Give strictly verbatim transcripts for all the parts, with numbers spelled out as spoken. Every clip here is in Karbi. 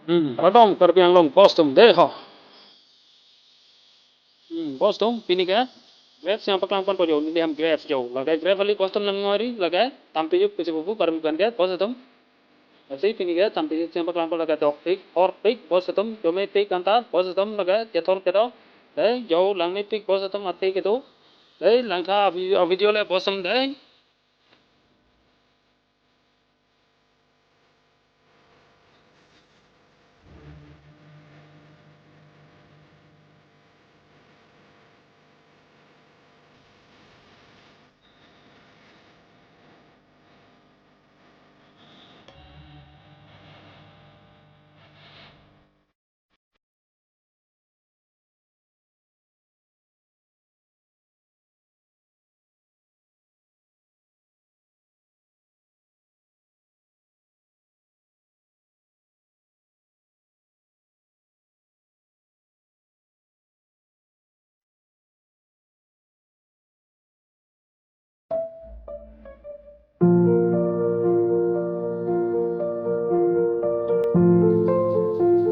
Hmm, kardom Karbi Anglong bostum dei ho. Hmm, bostum, pini ke grapes nangpaklang ponpo jo, neli hem grapes jo. Lake grape ali bostum nangning oi ri, lake tampijok pusi pu Karbi aban ke bostum. Lasi pini ke tampijok nangpaklangpo, lake dokpik, thorpik bostum, jomepik anta bostum, lake kethor kedo. Dei, jo langmepik bostum, athe kedo. Dei, langtha avi-, avideo le bostum dei.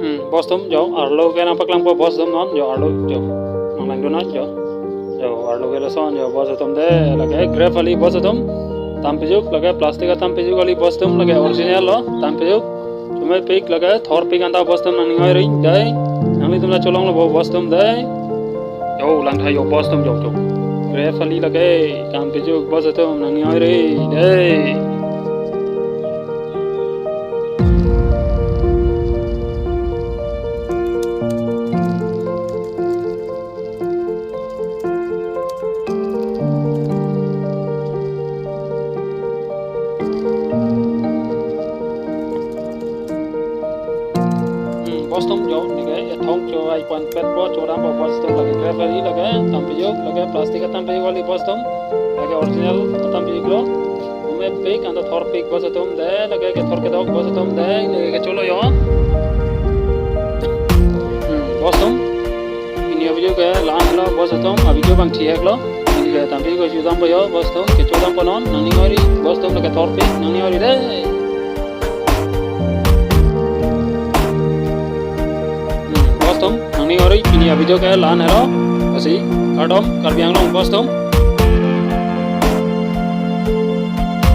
Hmm, bostum jo, arlo ke nangpaklangpo bostum non, jo arlo jo. Nanglangdun non jo. Jo arlo ke lason jo bostum dei, lake grape ali bostum. Tampijok, lake plastic atampijok ali bostum, lake original lo, tampijok. Jomepik, lake thorpik anta bostum nangning oi ri dei. Nanglitum la cholonglo bo bostum dei. Jo, langtha jo bostum jo jo. Grape ali lake tampijok bostum nangning oi ri dei. Hmm, bostum jo, neke ethong cho ai pan pet po, chodampo bostum, lake grape ali, lake tampijok, lake plastic atampijok ali bostum, lake original atampijok lo. Jomepik anta thorpik bostum dei, lake kethor kedok bostum dei, neke kecholo jo. Hmm, bostum. Pini avideo ke la-an helo bostum, avideo abang thihek lo. Pini ke tampijok chodampo jo bostum, kechodampo non, nangning oi ri bostum, lake thorpik nangning oi ri dei. Hmm, bostum, nangning oi ri, pini avideo ke la-an helo. Lasi, kardom Karbi Anglong bostum.